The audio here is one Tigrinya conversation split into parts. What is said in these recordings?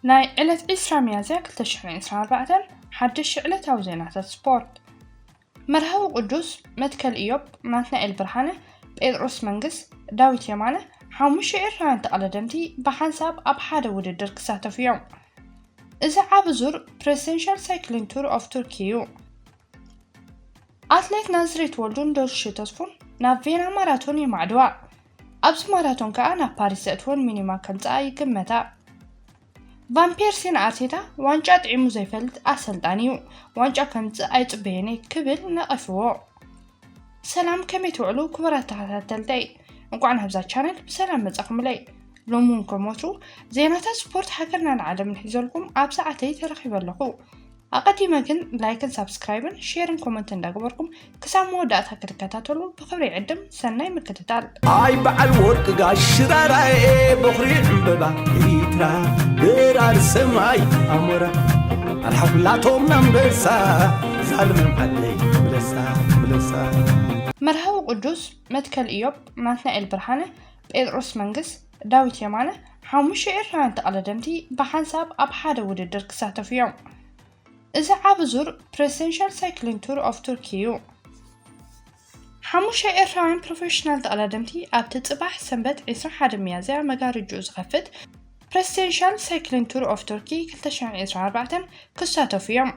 ናይ ዕለት ዕስራ ሚያዝያ ክልተ ሽሕን ዕስራን ኣርባዕተን ሓድሽ ዕለታዊ ዜናታት ስፖርት። መርሃዊ ቅዱስ መትከል ኢዮብ ናትናኤል ብርሃነ፣ ጴጥሮስ መንግስ፣ ዳዊት የማነ፣ ሓሙሽተ ኤርትራውያን ተቐዳደምቲ ብሓንሳብ ኣብ ሓደ ውድድር ክሳተፉ እዮም። እዚ ዓቢ ዙር ፕሬዚደንሻል ሳይክሊን ቱር ኦፍ ቱርኪ እዩ። ኣትሌት ናዝሬት ወልዱን ዶርሽ ተስፉን ናብ ቬና ማራቶን የማዕድዋ። ኣብዚ ማራቶን ከኣ ናብ ፓሪስ ዘእትወን ሚኒማ ከምጽኣ ይግመታ። ቫን ፔርሲን ኣርቴታ ዋንጫ ጥዒሙ ዘይፈልጥ ኣሰልጣኒ እዩ። ዋንጫ ከምጽእ ኣይጽበየን እየ ክብል ነቒፍዎ። ሰላም፣ ከመይ ትውዕሉ ክቡራት ተኸታተልተይ? እንቋዕ ናብዛ ቻነል ብሰላም መጻኹምለይ። ሎሚ እውን ከም ወትሩ ዜናታት ስፖርት ሃገርናን ዓለምን ሒዘልኩም ኣብ ሰዓተይ ተረኺበ ኣለኹ። ኣቐዲመ ግን ላይክን ሳብስክራይብን ሼርን ኮመንት እንዳገበርኩም ክሳብ መወዳእታ ክትከታተሉ ብኽብሪ ይዕድም። ሰናይ ምክትታል። ኣይ በዓል ወርቂ ጋሽ ሽራራኤ፣ በኹሪ ዕምበባ ኤሪትራ፣ በራሪ ሰማይ ኣሞራ፣ ኣልሓ ኩላቶም ኣንበሳ፣ ዛልመም ዓደይ ብለሳ፣ ብለሳ። መርሃዊ ቅዱስ መትከል ኢዮብ ናትናኤል ብርሃነ፣ ጴጥሮስ መንግስ፣ ዳዊት የማነ፣ ሓሙሽተ ኤርትራውያን ተቐዳደምቲ ብሓንሳብ ኣብ ሓደ ውድድር ክሳተፉ እዮም። እዚ ዓቢ ዙር ፕሬዚደንሻል ሳይክሊን ቱር ኦፍ ቱርኪ እዩ። ሓሙሽተ ኤርትራውያን ፕሮፌሽናል ተቐዳደምቲ ኣብቲ ጽባሕ ሰንበት ዕስራን ሓደን ሚያዝያ መጋርጅኡ ዝኸፍት ፕሬዚደንሻል ሳይክሊን ቱር ኦፍ ቱርኪ ክልተ ሽሕን ዕስራን ኣርባዕተን ክሳተፉ እዮም።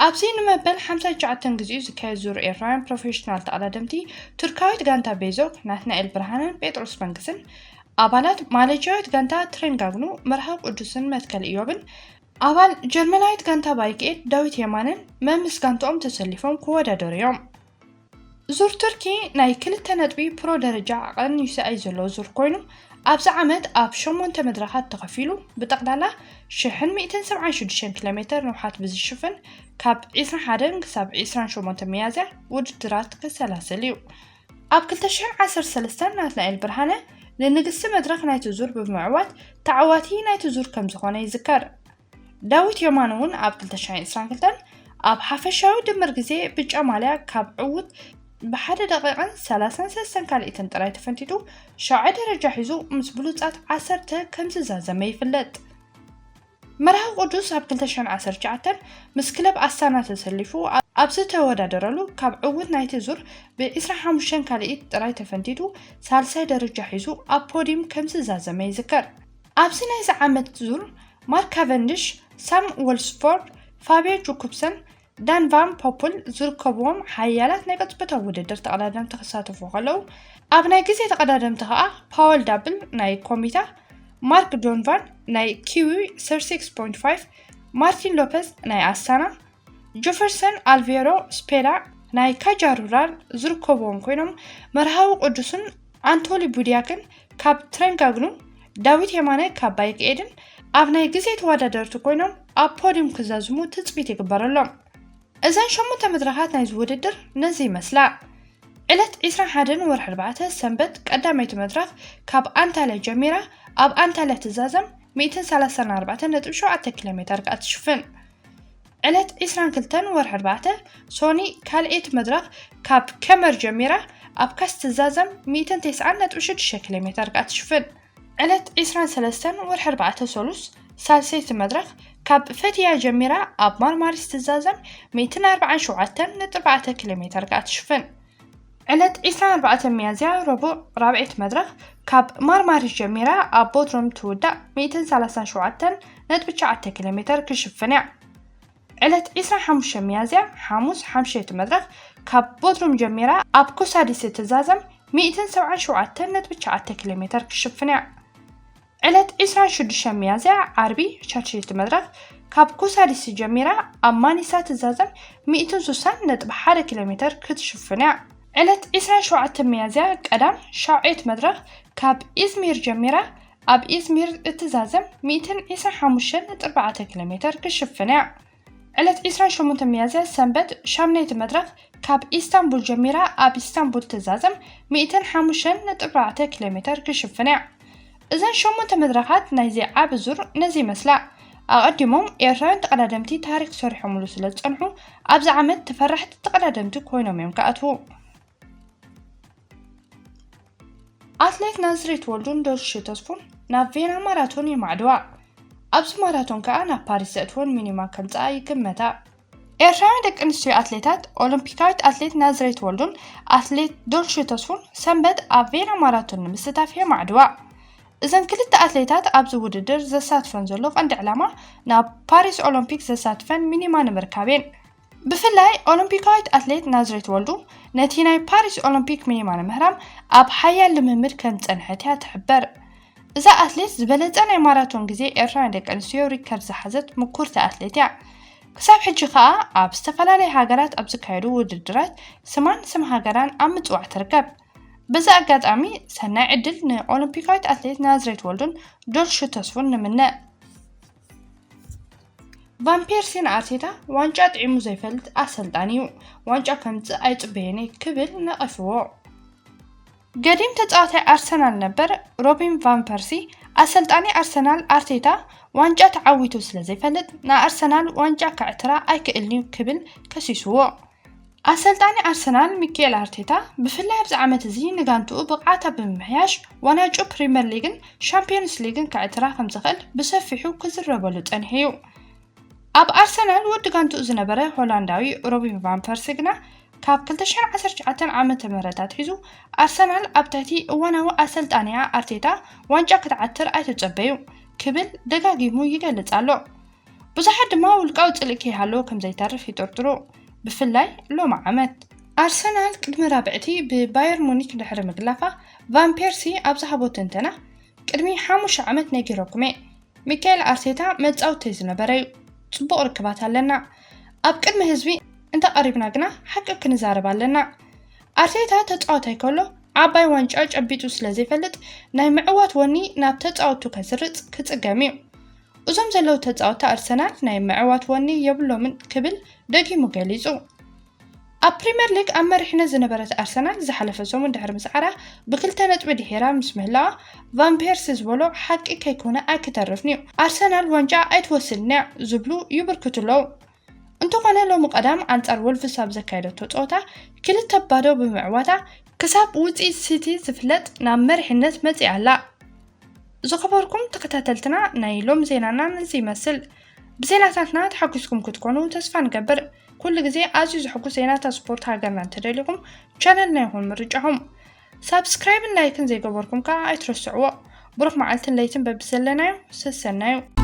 ኣብዚ ንመበል ሓምሳን ትሽዓተን ግዜኡ ዝካየድ ዙር ኤርትራውያን ፕሮፌሽናል ተቐዳደምቲ፣ ቱርካዊት ጋንታ ቤዞክ ናትናኤል ብርሃነን ጴጥሮስ መንግስን፣ ኣባላት ማሌዥያዊት ጋንታ ትሬንጋግኑ መርሃዊ ቅዱስን መትከል ኢዮብን፣ ኣባል ጀርመናዊት ጋንታ ባይክኤድ ዳዊት የማነን መምስ ጋንታኦም ተሰሊፎም ክወዳደሩ እዮም። ዙር ቱርኪ ናይ ክልተ ነጥቢ ፕሮ ደረጃ ኣቐኒሱ ኣይ ዘለዎ ዙር ኮይኑ፣ ኣብዚ ዓመት ኣብ ሸሞንተ መድረኻት ተኸፊሉ ብጠቕላላ ሽሕን ሚእትን ሰብዓን ሽዱሽተን ኪሎ ሜተር ንውሓት ብዝሽፍን፣ ካብ ዕስራን ሓደን ክሳብ ዕስራን ሸሞንተን ሚያዝያ ውድድራት ከሰላስል እዩ። ኣብ ክልተ ሽሕን ዓሰርተ ሰለስተን ናትናኤል ብርሃነ ንንግስቲ መድረኽ ናይቲ ዙር ብምዕዋት ተዓዋቲ ናይቲ ዙር ከም ዝኾነ ይዝከር። ዳዊት የማነ እውን ኣብ ክልተ ሽሕን ዕስራን ክልተን ኣብ ሓፈሻዊ ድምር ግዜ ብጫ ማልያ ካብ ዕዉት ብሓደ ደቂቕን ሰላሳን ሰለስተን ካልኢትን ጥራይ ተፈንቲጡ ሻውዓይ ደረጃ ሒዙ ምስ ብሉጻት ዓሰርተ ከም ዝዛዘመ ይፍለጥ። መርሃዊ ቅዱስ ኣብ ክልተ ሽሕን ዓሰርተ ትሽዓተን ምስ ክለብ ኣስታና ተሰሊፉ ኣብ ዝተወዳደረሉ፣ ካብ ዕዉት ናይቲ ዙር ብዕስራን ሓሙሽተን ካልኢት ጥራይ ተፈንቲቱ ሳልሳይ ደረጃ ሒዙ ኣብ ፖዲየም ከም ዝዛዘመ ይዝከር። ኣብዚ ናይዚ ዓመት ዙር ማርክ ካቨንድሽ፣ ሳም ዎልስፎርድ፣ ፋብዮ ጆኮብሰን፣ ዳን ቫን ፖፕል ዝርከብዎም ሓያላት ናይ ቅጽበታዊ ውድድር ተቐዳደምቲ ክሳተፉ ከለዉ፣ ኣብ ናይ ግዜ ተቐዳደምቲ ከኣ ፓወል ዳብል ናይ ኮሚታ፣ ማርክ ዶንቫን ናይ ኪዊ ሰርቲ ሲክስ ፖይንት ፋይቭ፣ ማርቲን ሎፐዝ ናይ ኣስታና፣ ጀፈርሰን ኣልቬሮ ስፔዳ ናይ ካጃ ሩራል ዝርከብዎም ኮይኖም፣ መርሃዊ ቅዱስን ኣንቶሊ ቡድያክን ካብ ትሬንጋግኑ፣ ዳዊት የማነ ካብ ባይክ ኤድን ኣብ ናይ ግዜ ተወዳደርቲ ኮይኖም ኣብ ፖዲየም ክዛዝሙ ትጽቢት ይግበረሎም። እዘን ሸሞንተ መድረኻት ናይዚ ውድድር ነዚ ይመስላ። ዕለት ዕስራን ሓደን ወርሒ ኣርባዕተ ሰንበት ቀዳመይቲ መድረኽ ካብ ኣንታልያ ጀሚራ ኣብ ኣንታልያ ትዛዘም ሚእትን ሰላሳን ኣርባዕተን ነጥቢ ሸውዓተ ኪሎ ሜተር ከኣ ትሽፍን። ዕለት ዕስራን ክልተን ወርሒ ኣርባዕተ ሶኒ ካልኣይቲ መድረኽ ካብ ከመር ጀሚራ ኣብ ካስ ትዛዘም ሚእትን ተስዓን ነጥቢ ሽዱሽተ ኪሎ ሜተር ከኣ ትሽፍን። ዕለት ዕስራን ሰለስተን ወርሒ ኣርባዕተ ሰሉስ ሳልሰይቲ መድረኽ ካብ ፈትያ ጀሚራ ኣብ ማርማሪስ ትዛዘም ሚእትን ኣርባዓን ሸውዓተን ነጥቢ ኣርባዕተ ኪሎ ሜተር ከኣ ትሽፍን። ዕለት ዕስራን ኣርባዕተን ሚያዝያ ረቡዕ ራብዐይቲ መድረኽ ካብ ማርማሪስ ጀሚራ ኣብ ቦድሮም ትውዳእ ሚእትን ሰላሳን ሸውዓተን ነጥቢ ትሽዓተ ኪሎ ሜተር ክሽፍን እያ። ዕለት ዕስራን ሓሙሽተን ሚያዝያ ሓሙስ ሓምሸይቲ መድረኽ ካብ ቦድሮም ጀሚራ ኣብ ኮሳዲስ እትዛዘም ሚእትን ሰብዓን ሸውዓተን ነጥቢ ትሽዓተ ኪሎ ሜተር ክሽፍን እያ። ዕለት ዕስራን ሽዱሽተን ሚያዝያ ዓርቢ ሻድሸይቲ መድረኽ ካብ ኮሳዲስ ጀሚራ ኣብ ማኒሳ ትዛዘም ሚእትን ስሳን ነጥቢ ሓደ ኪሎ ሜተር ክትሽፍን እያ። ዕለት ዕስራን ሸውዓተን ሚያዝያ ቀዳም ሻውዓይቲ መድረኽ ካብ ኢዝሚር ጀሚራ ኣብ ኢዝሚር እትዛዘም ሚእትን ዕስራን ሓሙሽተን ነጥቢ ኣርባዕተ ኪሎ ሜተር ክሽፍን እያ። ዕለት ዕስራን ሸሞንተን ሚያዝያ ሰንበት ሻምናይቲ መድረኽ ካብ ኢስታንቡል ጀሚራ ኣብ ኢስታንቡል ትዛዘም ሚእትን ሓሙሽተን ነጥቢ ኣርባዕተ ኪሎ ሜተር ክሽፍን እያ። እዘን ሸሞንተ መድረኻት ናይዚ ዓቢ ዙር ነዚ ይመስላ። ኣቐዲሞም ኤርትራውያን ተቐዳደምቲ ታሪኽ ሰሪሖምሉ ስለ ዝጸንሑ፣ ኣብዚ ዓመት ተፈራሕቲ ተቐዳደምቲ ኮይኖም እዮም ክኣትዉ። ኣትሌት ናዝሬት ወልዱን ዶርሽ ተስፉን ናብ ቬና ማራቶን የማዕድዋ። ኣብዚ ማራቶን ከኣ ናብ ፓሪስ ዘእትወን ሚኒማ ከምጽኣ ይግመታ። ኤርትራውያን ደቂ ኣንስትዮ ኣትሌታት ኦሎምፒካዊት ኣትሌት ናዝሬት ወልዱን ኣትሌት ዶልሹ ተስፉን ሰንበት ኣብ ቬና ማራቶን ንምስታፍ የማዕድዋ። እዘን ክልተ ኣትሌታት ኣብዚ ውድድር ዘሳትፈን ዘሎ ቀንዲ ዕላማ ናብ ፓሪስ ኦሎምፒክ ዘሳትፈን ሚኒማ ንምርካብ እየን። ብፍላይ ኦሎምፒካዊት ኣትሌት ናዝሬት ወልዱ ነቲ ናይ ፓሪስ ኦሎምፒክ ሚኒማ ንምህራም ኣብ ሓያል ልምምድ ከም ዝጸንሐት እያ ትሕበር። እዛ ኣትሌት ዝበለጸ ናይ ማራቶን ግዜ ኤርትራውያን ደቂ ኣንስትዮ ሪከርድ ዝሓዘት ምኩርቲ ኣትሌት እያ። ክሳብ ሕጂ ከኣ ኣብ ዝተፈላለያ ሃገራት ኣብ ዝካየዱ ውድድራት ስማን ስም ሃገራን ኣብ ምጽዋዕ ትርከብ። በዚ ኣጋጣሚ ሰናይ ዕድል ንኦሎምፒካዊት ኣትሌት ናዝሬት ወልዱን ዶልሹ ተስፉን ንምነ። ቫን ፔርሲ ንኣርቴታ ዋንጫ ጥዒሙ ዘይፈልጥ ኣሰልጣኒ እዩ። ዋንጫ ከምጽእ ኣይጽበየን እየ ክብል ነቒፍዎ። ገዲም ተጻዋታይ ኣርሰናል ነበር ሮቢን ቫን ፐርሲ ኣሰልጣኒ ኣርሰናል ኣርቴታ ዋንጫ ተዓዊቱ ስለ ዘይፈልጥ ንኣርሰናል ዋንጫ ከዕትራ ኣይክእልን እዩ ክብል ከሲስዎ። ኣሰልጣኒ ኣርሰናል ሚኬል ኣርቴታ ብፍላይ ኣብዚ ዓመት እዚ ንጋንትኡ ብቕዓታ ብምምሕያሽ ዋንጫ ፕሪምየር ሊግን ሻምፒዮንስ ሊግን ከዕትራ ከም ዝኽእል ብሰፊሑ ክዝረበሉ ጸኒሑ እዩ። ኣብ ኣርሰናል ወዲ ጋንትኡ ዝነበረ ሆላንዳዊ ሮቢን ቫን ፐርሲ ግና ካብ ክልተ ሽሕን ዓሰርተ ትሽዓተን ዓመተ ምህረት ኣትሒዙ ኣርሰናል ኣብ ትሕቲ እዋናዊ ኣሰልጣኒኣ ኣርቴታ ዋንጫ ክትዓትር ኣይተጸበዩ ክብል ደጋጊሙ ይገልጽ ኣሎ። ብዙሓት ድማ ውልቃዊ ጽልኢ ከይሃለዎ ከም ዘይተርፍ ይጥርጥሩ፣ ብፍላይ ሎሚ ዓመት። ኣርሰናል ቅድሚ ራብዕቲ ብባየር ሙኒክ ድሕሪ ምግላፋ ቫን ፔርሲ ኣብ ዝሃቦ ትንተና ቅድሚ ሓሙሽተ ዓመት ነጊረኩም እየ። ሚካኤል ኣርቴታ መጻወተይ ዝነበረ እዩ። ጽቡቕ ርክባት ኣለና። ኣብ ቅድሚ ህዝቢ እንተቐሪብና ግና ሓቂ ክንዛረብ ኣለና። ኣርቴታ ተጻዋታይ ከሎ ዓባይ ዋንጫ ጨቢጡ ስለ ዘይፈልጥ ናይ ምዕዋት ወኒ ናብ ተጻወቱ ከስርጽ ክጽገም እዩ። እዞም ዘለዉ ተጻወቲ ኣርሰናል ናይ ምዕዋት ወኒ የብሎምን ክብል ደጊሙ ገሊጹ። ኣብ ፕሪምየር ሊግ ኣብ መሪሕነት ዝነበረት ኣርሰናል ዝሓለፈ ሰሙን ድሕሪ ምስዓራ ብክልተ ነጥቢ ድሒራ ምስ ምህላዋ ቫን ፔርሲ ዝበሎ ሓቂ ከይኮነ ኣይክተርፍን እዩ። ኣርሰናል ዋንጫ ኣይትወስድን እያ ዝብሉ ይብርክቱ ኣለዉ። እንተኾነ ሎሚ ቀዳም ኣንጻር ወልቭስ ኣብ ዘካየደቶ ጸወታ ክልተ ባዶ ብምዕዋታ ክሳብ ውጽኢት ሲቲ ዝፍለጥ ናብ መሪሕነት መጺኣ ኣላ። ዝኸበርኩም ተኸታተልትና ናይ ሎም ዜናና ነዚ ይመስል። ብዜናታትና ተሓጒስኩም ክትኮኑ ተስፋ ንገብር። ኩሉ ግዜ ኣዝዩ ዘሐጉስ ዜናታት ስፖርት ሃገርና እንተደሊኹም ቻነልና ይኹን ምርጫኹም። ሳብስክራይብን ላይክን ዘይገበርኩም ከኣ ኣይትረስዕዎ። ብሩኽ መዓልትን ለይትን በብዘለናዮ ሰሰናዩ።